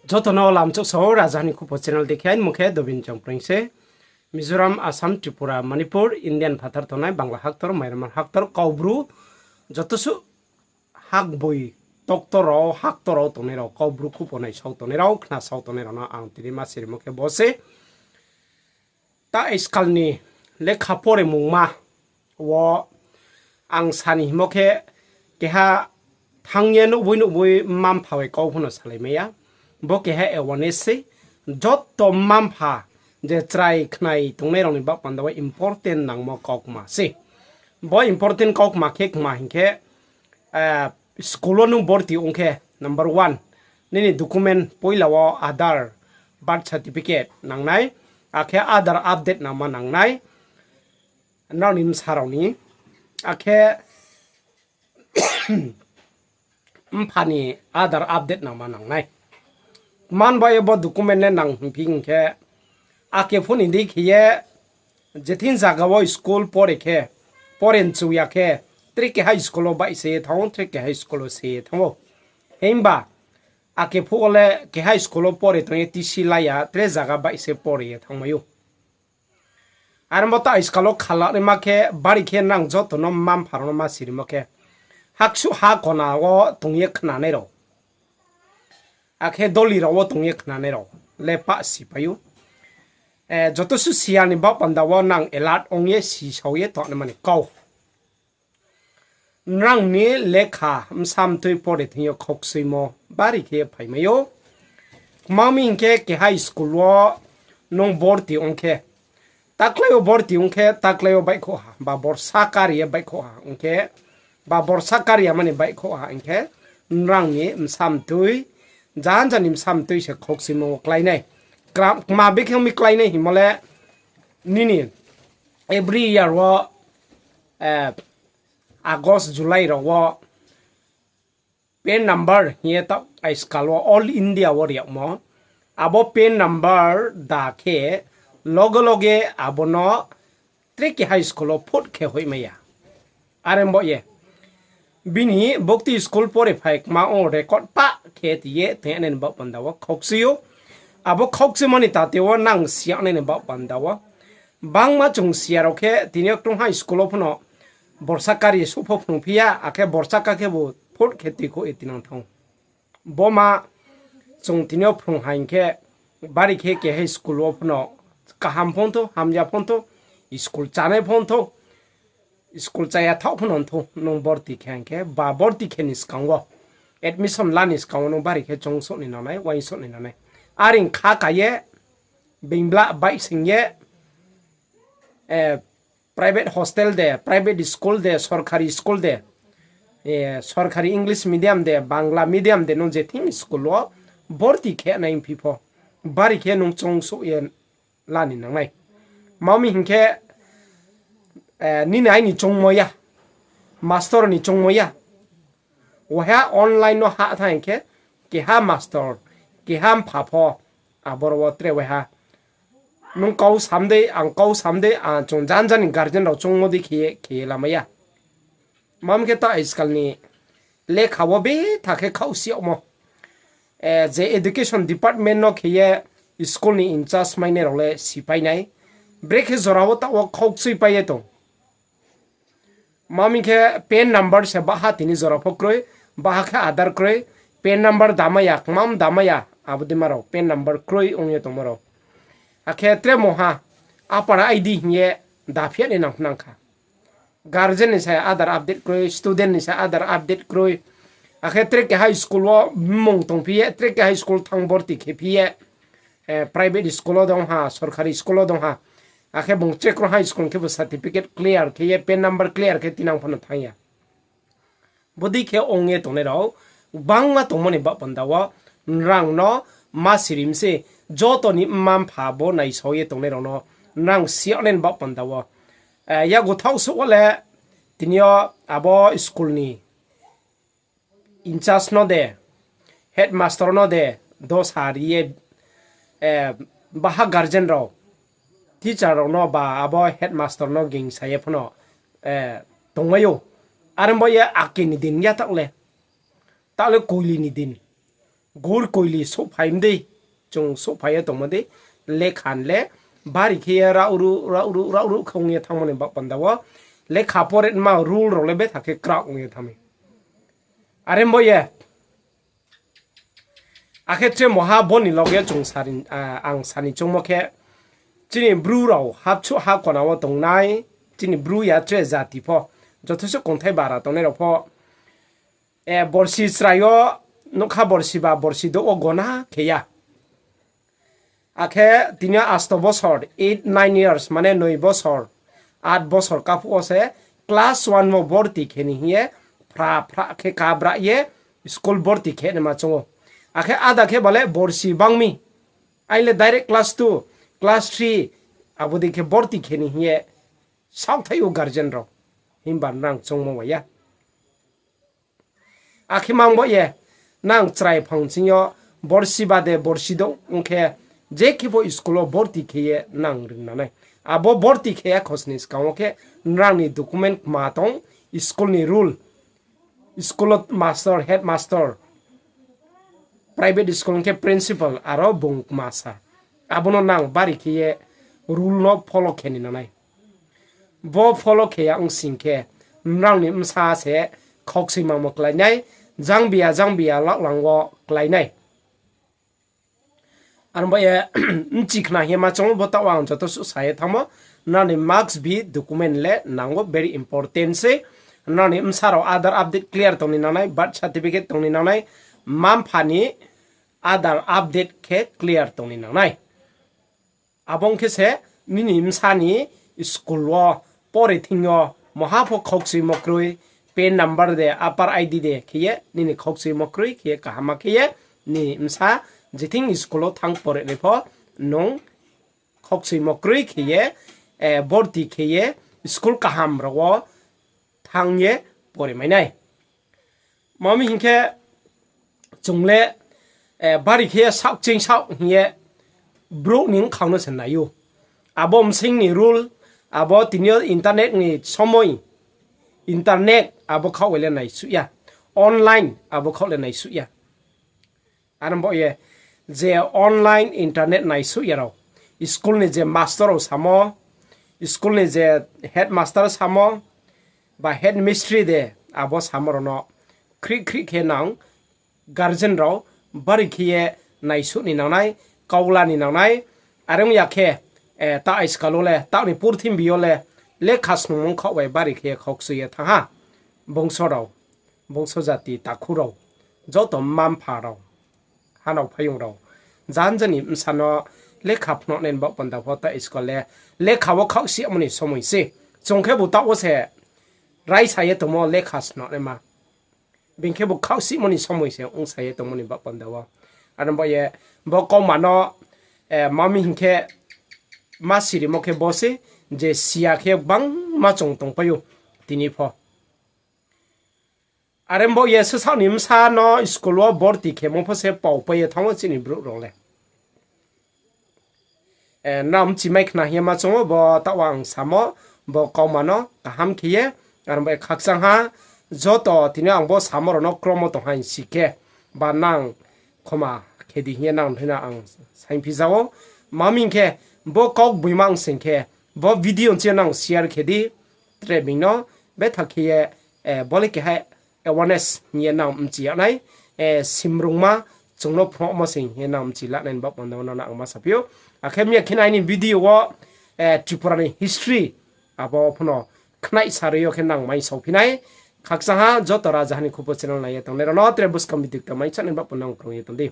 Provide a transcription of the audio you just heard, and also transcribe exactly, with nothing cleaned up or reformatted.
Joto no lamchouh sao, Raja ni Khupo channel dekhe, aini mung khe Dobin Chongpreng se. Mizoram, Assam, Tripura, Manipur, Indian phathar tongnai, Bangla haktor, Myanmar haktor, Kaubru, joto suh hakboi toktor rao, haktor rao tongnai rao, Kaubru Khupo naisao tongnai rao, khnasao tongnai rao no ang tini ma sirimo khe bo se. Ta iskal ni lekha poremungma wo ang sani himo khe, keha thanng ye nuhboi nuhboi mma-mpha bai kau pho no salai mai ya. Bo keha awareness sei. Joto mma-mpha je chrai khnai tongnai rao ni baoh panda wo important nangmo kaukma sei. Bo important kaukma khe kma hing khe, school wo nung borti ong khe, number one, nini document poila wo Aadhaar, birth certificate nangnai, akhe Aadhaar update nangma nangnai, nrao ni bsa rao ni, akhe mpha ni Aadhaar update nangma nangnai. Kma ni baoh ye bo document le nang hingphi hing khe, ake pho ni dei khe ye, je thing zaga wo school pore khe, pore nchu ya khe, tre keha school wo baih se ye thanng ou, tre keha school wo se ye thanng ou. Himba, ake phuh wo le keha school wo pore tong ye tisi la ya, tre zaga baih se pore ye thanngmai ou. Are bo ta iskal wo khalanaima khe, bari khe nang joto no mma-mpha rao no ma sirimo khe, haksuh ha kona wo tong ye khnanai rao, akhe doli rao wo tong ye khnanai rao le pah sipai ou. Joto suh siya ni baoh panda wo nang alert ong ye sisao ye tongnaima ni kau. Nrang ni lekha bsa mtui pore thing yo khaukchuimo bari khe phaimai ou. Kma mi hing khe keha school wo nung borti ong khe, taklái wo borti ong khe, taklái wo baihkhouh ha, ba borsa kari ye baihkhouh ha ong khe, ba borsa kari ya mani baihkhouh ha ong khe, nrang ni bsa mtui, janja ni bsa mtui se khaukchuimo wo klái nai. Kma, kma bikhe ong mi klái nai hingmo le, nini every year wo, August, July rao wo PAN number hing ye taoh iskal wo all India wo ri yagmo. Abo PAN number da khe loge loge abo no tre keha school wo phut khe hoihmai ya. Are bo ye bini bukti school pore phai kma ong record pah khe ti ye tong ye nai ni baoh panda wo khaukchui ou. Abo khaukchuimo ni tate wo nang siyag nai ni baoh panda wo. Bangma chung siya rao khe tini yo krungha school wo pho no borsa kari souh pho phrungphi ya, akhe borsa ka khebu phut khe tuikhouh ye tinang thanng ou. Bo ma chung tini yo phrung ha hing khe, bari khe keha school wo pho no kaham pho ong thou, hamya pho ong thou, school chánai pho ong thou, school chaya thaoh pho no ong thou, nung borti khe hing khe, ba borti khe ni skang wo, admission la ni skang wo nung bari khe choungsouh ni nangnai, uaingsouh ni nangnai. Are ong kha ka ye, being bla baihsing ye, private hostel de, private school de, sorkari school de, sorkari English medium de, Bangla medium de, nung je thing school wo borti khe nai phi pho, bari khe nung choungsouh ye la ni nangnai. Kma mi hing khe, nini aini choungmo ya, master ni choungmo ya. Waiha online no hah thanng hing khe, keha master, keha mpha pho, aboro wo tre waiha. Nung kau sam dei, ang kau sam dei, ang chung janja ni guardian rao choungmo dei khe ye, khe ye lamai ya. Kma mi khe ta iskal ni lekha wo betha khe khaohsi yagmo. Je education department no khe ye school ni in-charge mainai rao le sipai nai. Brekhe jora wo taoh wo khaukchuipai ye tong. Kma mi khe PAN number se baha tini jora pho kroi, baha khe Aadhaar kroi, PAN number damai ya, kmam damai ya, abo dei ma rao PAN number kroi ong ye tongmo rao. Akhe tre mungha, APAAR ID hing ye daphi ya ni nang nang kha. Guardian ni se Aadhaar update kroi, student ni se Aadhaar update kroi. Akhe tre keha school wo mmung tongphi ye, tre keha school thanng borti khe phi ye, private school wo dong ha, sorkari school wo dong ha. Akhe bung tre krungha school khebu certificate clear khe ye, PAN number clear khe tinang pho no thanng ya. Bodei khe ong ye tongnai rao gbangma tongmo ni baoh panda wo, nrang no ma sirim se, joto ni mma mpha bo naisao ye tongnai rao no, nrang siyag nai ni baoh panda wo. Yago thaoh suh wo le, tini yo abo school ni in-charge no de, headmaster no de, dosa ri ye, baha guardian rao, teacher rao no ba abo headmaster no gingsa ye pho no tongmai ou. Are bo ye ake ni din ya taoh le, taoh le koili ni din. Gur koili souhphai mdei, chung souhphai ye tongmo dei, lekha le bari khe ye raohruh, raohruh, raohruh khe ong ye thanngmo ni baoh panda wo, lekha pore ma rule rao le betha khe kraoh ong ye thanng mi. Are bo ye, akhe tre moha bo ni loge chung sari, a, ang sani choungmo khe, chini Bru rao hapchuh ha kona wo tongnai, chini Bru ya tre jati pho, jothaiso kongthai bara tongnai rao pho, e, borsi chrai yo, nougkha borsi ba borsi douh wo gona khe ya. Akhe tini yo asto bosor, eight, nine years, mane noi bosor, at bosor kaphuh wo se class one wo borti khe ni hing ye, phra phra khe kabra ye, school borti khe naima choung ou. Akhe ada khe ba le borsi bang mi, ai le direct class two, class three, abo dei khe borti khe ni hing ye, saohthai ou guardian rao, himba nrang choungmo wai ya. Akhe mang bo ye, nang chrai phang ching yo, borsi bade borsi douh ong khe, je khe pho school wo borti khe ye nang ringnang nai. Abo borti khe ya khosni skang wo khe, nrang ni document kma tong, school ni rule, school wo master, headmaster, private school ong khe principal, aro bung kma sa. Abo no nang bari khe ye rule no follow khe ni nang nai. Bo follow khe ya ong sing khe, nrang ni bsa se khaukchoi mangmo klái nai, jangbiya jangbiya laohlang wo klái nai. Aro ba ye, bchi khna hing ye ma choung ou, bo taoh wo ang joto suh sa ye thanngmo, nrang ni marks bi document le nang ou, very important sei. Nrang ni bsa rao Aadhaar update clear tong ni nang nai, birth certificate tong ni nang nai, mma-mpha ni Aadhaar update khe clear tong ni nang nai. Abo ong khe se nini bsa ni school wo pore thing yo moha pho khaukchoimo kroi, PAN number de, APAAR I D de khe ye nini khaukchoimo kroi khe ye kaham ma khe ye nini bsa jething school wo thanng pore nai pho nung khaukchoimo kroi khe ye, e, borti khe ye school kaham rao wo thanng ye pore mai nai. Ma mi hing khe chung le, e, bari khe ye saoh ching saoh hing ye brouh ni bkhang no se nai ou. Abo bsing ni rule, abo tini yo internet ni somoi, internet abo khaoh le naisuh ya, online abo khaoh le naisuh ya. Are bo ye, je online internet naisuh ya rao, school ni je master rao samo, school ni je headmaster samo, ba headmistress de, abo samo rao no khrih khrih khe nang guardian rao bari khe ye naisuh ni nang nai, kaula ni nang nai, are ong ya khe, e, ta aiskal wo le, taoh ni purthimbi yo le, lekha snungmung khaoh bai bari khe ye khaukchoi ye thanng ha. Bungso rao, bungso jati takhu rao, joto mma-mpha rao, hanao phaiyong rao, janja ni bsa no lekha phnuh nai ni baoh panda pho ta school le lekha wo khaohsi yagmo ni somoi se. Chung khebu taoh wo se raisa ye tongmo lekha snungnaima. Being khebu khaohsimo ni somoi se ongsa ye tongmo ni baoh panda wo. Aro bo ye bo kauma no, e, ma mi hing khe ma sirimo khe bo se je siya khe gbangma chung tongpai ou tini pho. Are bo ye sasaoh ni bsa no school wo borti khemo pho se pao pai ye thanng ou chini brouh rao le. E, nrao bchimai khna hing ye ma choung ou, bo taoh wo ang samo, bo kauma no kaham khe ye, aro bo ye khakchang ha, joto tini ang bo samo rao no kromo tong ha hing si khe, ba nang khoma khe di hing ye nang thai no ang saingphi ja ou. Ma mi hing khe, bo kaugboima ong sing khe, bo video ni chini nang share khe di, tre being no betha khe ye, e, bo le keha awareness hing ye nang bchi yag nai, e, simrungma chung no phnuhmo sing hing ye nang bchi la nai ni baoh panda wo no ang ma saphi ou. Akhe mya khe nai ni video wo, e, Tripura ni history abo pho no khnaih sarui yo khe nang mai saophi nai. Khakchang ha joto rajaha ni khupo channel nai ye tongnai rao no tre buskang video kta mai chá nai ni baoh panda wo krung ye tong di.